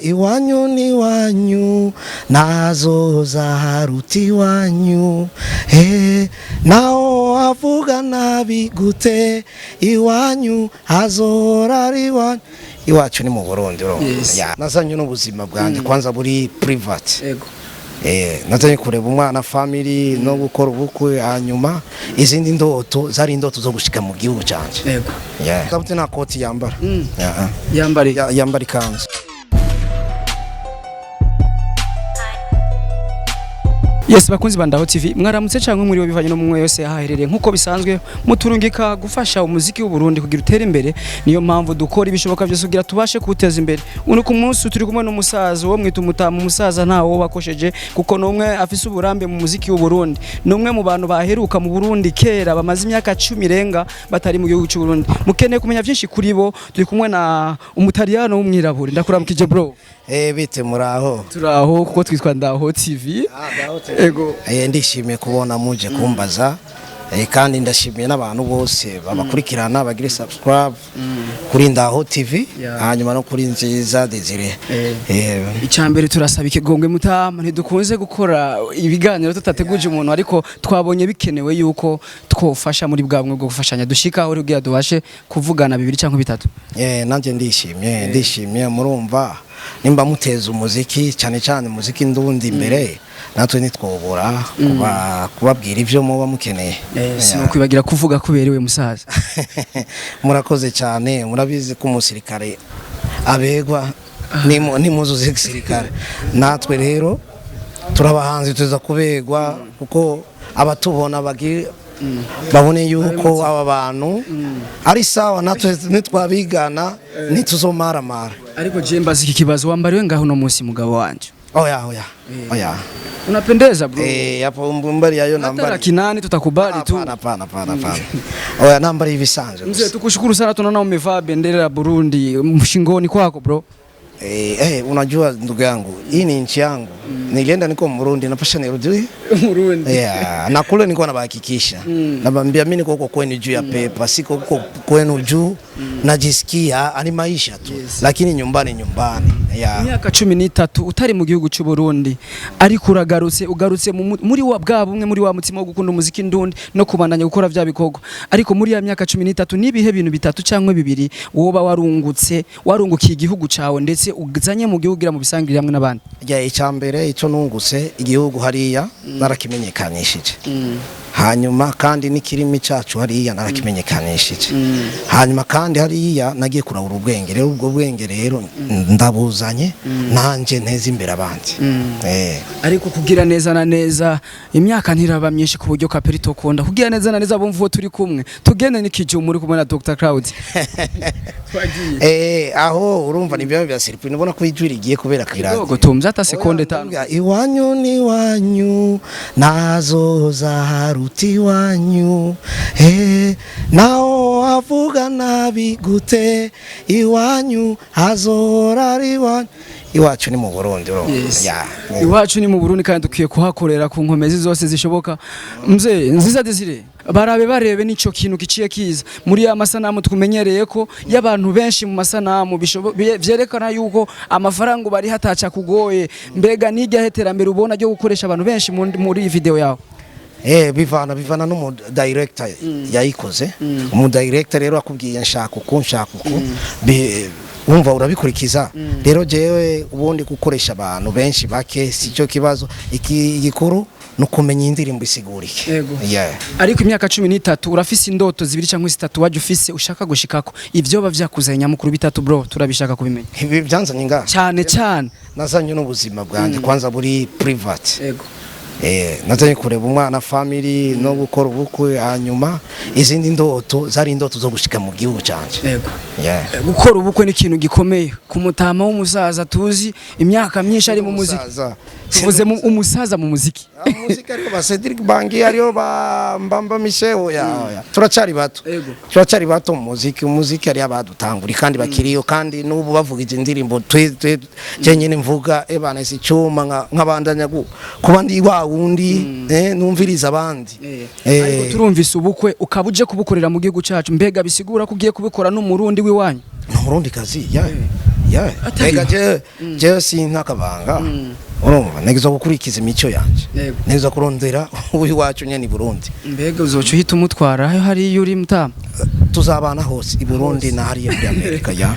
Iwanyu n'iwanyu nazoza haruta iwanyu, naho avuga nabi gute, iwanyu hazora ari iwanyu. Iwacu ni mu Burundi, urumva. Yes. Ya, nazanye n'ubuzima bwanjye kwanza buri private. Ego. Nazanye kureba umwana, family, no gukora ubukwe. Hanyuma izindi ndoto zari indoto zo gushika mu gihugu canje. Ego. Yeah. Sabute nta koti yambara. Yeah. Yambare. Yambara ikanzu. Yes, bakunzi ba Ndaho TV, mwaramutse cyangwa muri bivanye no mumwe yose ahaherereye. Nkuko bisanzwe muturungika gufasha umuziki w'u Burundi kugira utere imbere, niyo mpamvu dukora ibishoboka byose kugira tubashe kuwuteza imbere. Uno ku munsi turi kumwe n'umusaza wo mwita umutamu, umusaza ntawo bakosheje kuko numwe afise uburambe mu muziki w'u Burundi, numwe mu bantu baheruka mu Burundi kera, bamaze imyaka 10 irenga batari mu gihugu cy'u Burundi. Mukeneye kumenya byinshi kuri bo, turi kumwe na umutaliyano w'umwirabure. Ndakuramukije, bro. Bite, muraho? Turaho kuko twitwa Ndaho TV. Ego. Ndishimiye kubona muje kumbaza, kandi ndashimiye n'abantu bose babakurikirana, bagire subscribe kuri Ndaho TV, hanyuma no kuri Nziza Desire. Icambere turasaba ikigongwe, mutama. Ntidukunze gukora ibiganiro tutateguje umuntu, ariko twabonye bikenewe yuko twofasha muri bwa bumwe bwo gufashanya dushika aho kugira dubashe kuvugana bibiri cyangwa bitatu. Nanjye ndishimye, ndishimye. Murumva, nimba muteza umuziki, cyane cyane umuziki ndundi imbere, natwe ntitwobura kubabwira ibyo muba mukeneye. Sinokwibagira kuvuga kuberewe, musaza. Murakoze cyane. Murabizi ko umusirikare abegwa n'impuzu z'igisirikare. Natwe rero turabahanzi, tuza kubegwa kuko abatubona babone yuko aba bantu ari sawa. Natwe nitwabigana ntituzomaramara. Ariko je mbaza iki kibazo: wambariwe ngaho no munsi, mugabo wanje? Oya, oya, oya. Unapendeza, bro. Hapo mbari yayo Hata nambari. laki nane tutakubali tu. Hapana, hapana, hapana, hapana, oya, nambari ibisanzwe Mzee, gusa. tukushukuru sana, tunaona umevaa bendera ya Burundi mshingoni kwako, bro. Unajua ndugu yangu, hii ni nchi yangu. Nilienda niko Mrundi, napasha nirudi. Murundi. Yeah, na kule nilikuwa nabahakikisha. Nabambia mimi niko huko kwenu juu ya pepa, siko huko kwenu juu najisikia ani maisha tu. Lakini nyumbani nyumbani. Yeah. Imyaka 13 utari mu gihugu cy'u Burundi, ariko uragarutse, ugarutse muri wa bwa bumwe, muri wa mutima wo gukunda umuziki ndundi no kubandanya gukora vya bikorwa. Ariko muri ya myaka 13, nibihe bintu bitatu cyangwa bibiri woba warungutse, warungukiye igihugu cawe, ndetse uzanye mu gihugu kugira mu bisangire hamwe n'abandi? Ya, icyambere icyo nungutse igihugu hariya, narakimenyekanishije. Hanyuma kandi n'ikirimi cyacu hariya narakimenyekanishije. Hanyuma kandi hariya nagiye kurabura ubwenge. Rero ubwo bwenge rero ndabuzanye nanje nteze imbere abandi. Ariko kugira neza na neza, imyaka ntiraba myinshi ku buryo kaperi tokunda kugira neza na neza bumva uwo turi kumwe. Tugende n'ikijumba uri kumwe na Dr Cloud. Twagiye. Aho urumva ni bya surprise, ubona ko ijwi rigiye kubera kwiradiyo. Kidogo tumze hata sekonde 5. Iwanyu n'iwanyu nazoza haruta iwanyu, naho avuga nabi gute, iwanyu hazora ari iwanyu. Iwacu ni mu Burundi, urumva. Yes. Ya. Iwacu ni mu Burundi kandi dukwiye kuhakorera ku nkomezi zose zishoboka. Mzee Nziza Desire, barabe barebe nico kintu giciye kiza muri ya masanamu tumenyereye ko y'abantu benshi mu masanamu vyerekana yuko amafaranga bari hataca kugoye. Mbega nijya heterambere ubona ryo gukoresha abantu benshi muri iyi video yawe? Bivana n'umu director yayikoze. Umu director rero akubwiye nshaka uku, nshaka uku, wumva urabikurikiza. Rero jewe ubundi gukoresha abantu benshi bake si cyo kibazo. Iki igikuru no kumenya indirimbo isigurike. Yego. Yeah. Ariko imyaka 13, urafise indoto zibiri cyangwa zitatu wajya ufise ushaka gushikako, ivyo vyakuzanye nyamukuru bitatu, bro? Turabishaka kubimenya. Ibi byanzanye ngaha? Cyane cyane. Nazanye n'ubuzima bwanjye kwanza buri private. Yego. Nazanye kureba umwana, family, no gukora ubukwe. Hanyuma izindi ndoto zari indoto zo gushika mu gihugu canje. Yego. Yeah. Gukora ubukwe ni ikintu gikomeye ku mutama w'umusaza tuzi imyaka myinshi ari mu muziki. Umusaza. Tuvuze umusaza mu muziki. Muziki hariho ba Cedric Bangi, hariho ba Mbamba Michel. Oya, oya, turacari bato. Yego. Turacari bato mu muziki. Umuziki hariho abadutanguri kandi bakiriyo, kandi n'ubu bavuga izi ndirimbo twe je nyine mvuga ebana si cyuma nkabandanya kuba ndi wa wundi, numviriza abandi. Ariko turumvise ubukwe ukaba uje kubukorera mu gihugu cyacu, mbega bisigura ko ugiye kubikora n'umurundi w'iwanyu? Ni umurundi kazi ya. Yeah. Atari Ega je sintakabanga, urumva ntegerezwa gukurikiza imico yanje. Yego. Ntegerezwa kurondera uw'iwacu nyene i Burundi. Mbega uzoca uhita umutwara aho hariya uri, mutama? Tuzabana hose, i Burundi na hariya muri Amerika ya.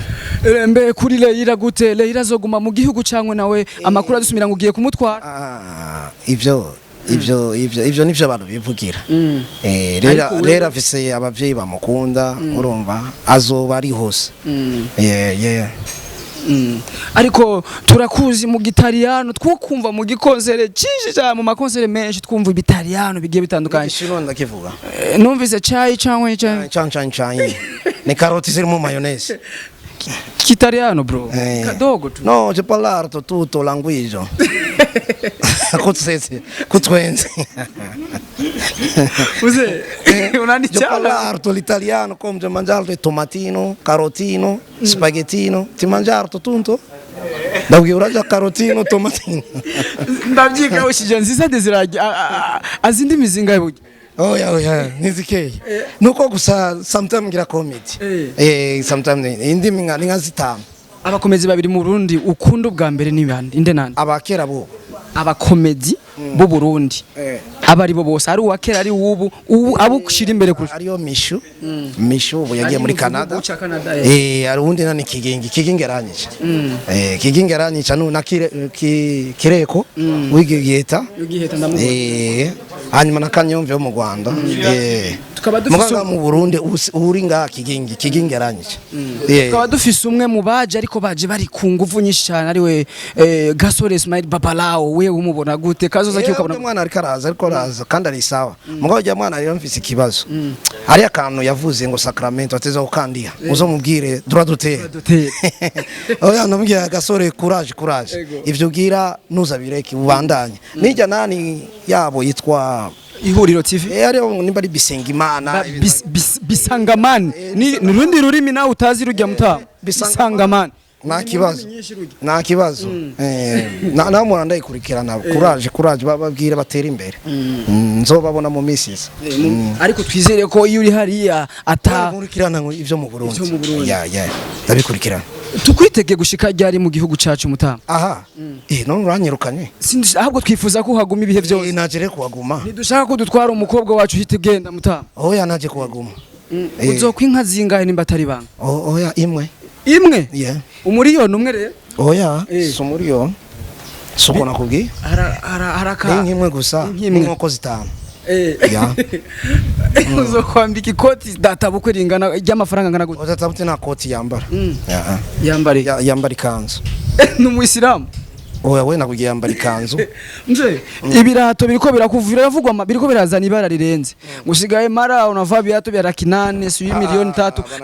Mbe kuri Leila gute? Leila azoguma mu gihugu cyangwa nawe amakuru adusumira ngo ugiye kumutwara? Ah, ivyo nivyo abantu bivugira. Rero Ariko wewe- rero afise abavyeyi bamukunda, urumva azoba ari hose. Yeah. Ariko turakuzi mu gitaliyano, twukumva mu gikonsere cyinshi cyane, mu makonsere menshi twumva ibitaliyano bigiye bitandukanye. Igishinwa ndakivuga. Numvise chai cyangwa chai. Chan chan chan. Ni karoti ziri mu mayonnaise. Kitaliyano, bro. Kadogo tu. No, c'è parlato tutto language. Kutsetse, kutwenze. Uze Ho unanichana. parlato l'italiano come ti mangiato il tomatino, carotino, spaghettino. Ti mangiato tutto? Ndabwira uraja carotino, tomatino. Ndabyika ushije Nziza Desire azi indimi zingahe burya? Oya oya, nizikeye. Nuko gusa sometimes ngira comedy. Sometimes indimi nka ni nka zitanu. Abakomezi babiri mu Burundi ukunda ubwa mbere ni bande, inde nande? Abakera bo. Abakomedi b'u Burundi, aba ari bo bose, ari uwa kera, ari uwubu, ubu abo ushira imbere kurusha. Ariyo Mishu. Mishu ubu yagiye muri Ari mu Canada. gihugu ca Canada. Hari uwundi nani, Kigingi. Kigingi aranyica. Kigingi aranyica nu na Kireko wigigeta. Ugiheta ndamubona. Hanyuma na Kanyomve yo mu Rwanda. Tukaba dufise Muganga mu Burundi uri ngaha Kigingi, Kigingi aranyica. Tukaba dufise umwe mu baje, ariko baje bari ku nguvu nyinshi cyane, ariwe Gasore Ismail Babalao. We umubona gute kazoza kiyo? Ukabona Ukabona mwana ariko araza kandi ari sawa. Mugabo ujya mwana rero mfise ikibazo. Hari akantu yavuze ngo Sacramento ateza gukandiha. Uzomubwire droit d'auteur. D'auteur. Oya, ndamubwira Gasore, courage, courage. Ego. Ivyo ugira ntuzabireke, ubandanye. Nijya nani yabo yitwa Ihuriro TV. Ariyo nimba ari Bisengimana. Bisangamani ni rundi rurimi nawe utazi rujya mutama. Bisangamani. Bisangamani. Nta kibazo, nta kibazo. Na umuntu ndayikurikirana. Courage, courage, bababwire batera imbere. Nzobabona mu minsi iza. Ariko twizere ko iyo uri hariya ata Nkurikirana ngo ivyo mu Burundi. Ivyo mu Burundi. Ya, ndabikurikirana. Tukwitege gushika ryari mu gihugu cacu, mutama? Aha, none uranyirukanye? Ahubwo twifuza ko uhaguma ibihe byose. Naje rero kuhaguma. Ntidushaka ko dutwara umukobwa wacu uhita ugenda, mutama. Oya, naje kuhaguma. Uzokwa inka zingahe nimba atari banga? Oya, imwe. Imwe? Yeah. Umuriyoni umwe rero? Oya. Eh. Si umuriyoni, si uko nakubwiye. Haraka. Ni inka imwe gusa. Inka imwe. N'inkoko zitanu. Ya. Uzokwambika ikoti data bukwe ringana ry'amafaranga angana gute? Uzatabute nta koti yambara. Ya. Yambare. Yambara ikanzu. Ni umuyisilamu? Oya, we nakubwiye yambara ikanzu. Mzee, ibirato biriko birakuvira, biravugwa biriko birazana ibara rirenze. Usigaye mara unavaa viatu vya 800,000, sijui 3 milioni,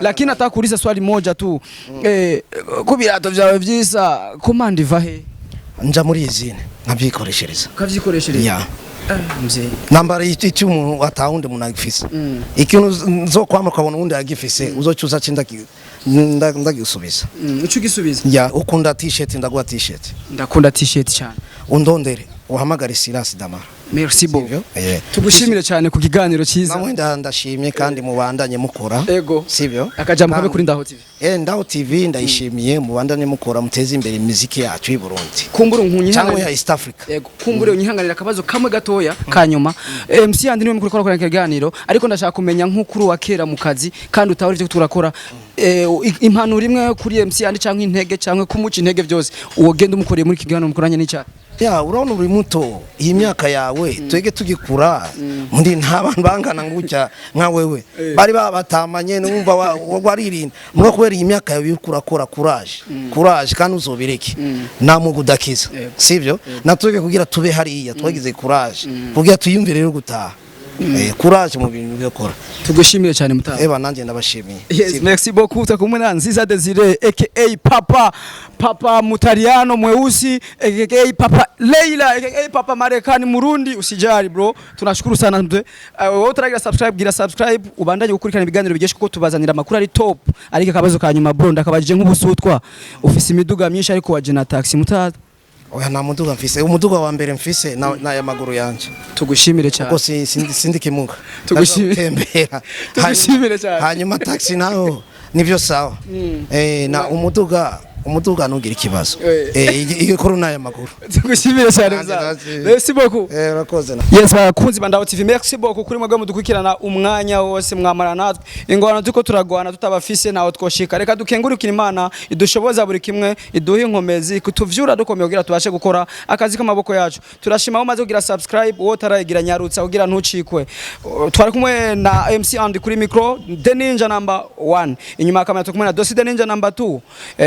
lakini nataka kuuliza swali moja tu. Ko birato vyawe vyisa, commande iva he? Nja muri izine nkabyikoreshereza. Ukavyikoreshereza? Ya. Mzee. Nambara icyo umuntu atawundi umuntu agifise. Ikintu nzokwama ukabona uwundi agifise, uzoca uza ndagisubiza. Uco ugisubiza. Ya, ukunda t-shirt, ndaguha t-shirt. Ndakunda t-shirt cyane. Undondere, uhamagare Silas Damara. Merci beaucoup. Sivyo? Tugushimire cyane ku kiganiro cyiza. Namwe ndashimye kandi mubandanye mukora. Ego. Sivyo? Akajambo kabe kuri Ndaho TV. Ndaho TV ndayishimiye, mubandanye mukora, muteze imbere imiziki yacu y'u Burundi. Kumbura unkunyi Cyangwa ya East Africa. Yego, kumbure unyihanganira akabazo kamwe gatoya kanyuma. MC yandi niwe mukuru ukora ikiganiro, ariko ndashaka kumenya nk'ukuru wa kera mu kazi kandi utahora ivyo turakora. Impanuro imwe kuri MC yandi, canke intege, canke kumuca intege, byose uwo genda umukoreye muri kiganiro mukoranye n'icyaha. Ya, urabona uri muto, iyi myaka yawe twege tugikura muri nta bantu bangana ngutya nka wewe bari babatamanye, numva waririnda muga kubera iyi myaka yawe uriko urakora. Courage, courage, kandi uzobireke nta mugu udakiza, sivyo? Natwege kugira tube hariya twagize courage kugira tuyumvire rero gutaha. Courage mu bintu byo gukora. Tugushimire cyane, mutaha. Eba, nanjye ndabashimiye. Yes, Sivyo? merci beaucoup. Utakumwe na Nziza Desire aka Papa Papa Mutariano mweusi aka Papa Leila aka Papa Marekani Murundi. Usijali bro, tunashukuru sana mzee. Wewe utaragira subscribe, gira subscribe, ubandanye gukurikirana ibiganiro bigeshe kuko tubazanira amakuru ari top. Ariko akabazo ka nyuma bro, ndakabajije nk'ubusutwa. Ufise imiduga myinshi ariko waje na taxi, mutaza. Oya, nta muduga mfise. Umuduga wa mbere mfise na aya maguru yanje. Tugushimire cyane. Kuko sindi kimuga. Tugushimire. Ndashobora gutembera. Tugushimire cyane. Hanyuma taxi nayo nivyo sawa. Na umuduga Umuduga ntugira ikibazo. Eh. Igikuru n'aya maguru. Tugushimire cyane, Nanjye musaza. ndashimye. Merci beaucoup. Urakoze na. Yes, bakunzi ba Ndaho TV, merci beaucoup kuri mwebwe mudukurikirana umwanya wose, mwamara natwe ingorano turiko turagwana, tutabafise ntaho twoshika. Reka dukengurukire Imana idushoboza buri kimwe, iduhe inkomezi kutuvyura dukomeye kugira tubashe gukora akazi k'amaboko yacu. Turashima aho umaze kugira subscribe, uwo utarayigira nyarutsa kugira ntucikwe. Twari kumwe na MC Andy kuri micro, The Ninja number 1. Inyuma ya kamera turi kumwe na Dosi The Ninja number 2.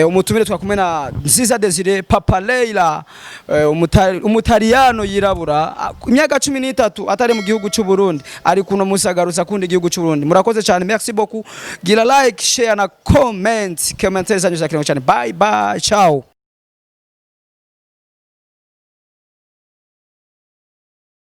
Umutumire twari kumwe na Nziza Desire, Papa Leila, umutaliyano yirabura, imyaka 13 atari mu gihugu cy'u Burundi, ari kuno musi agarutse akunda igihugu cy'u Burundi. Murakoze cyane, merci beaucoup. Gira like, share na comment. Commentaire zanyu zakenewe cyane. Bye bye, ciao.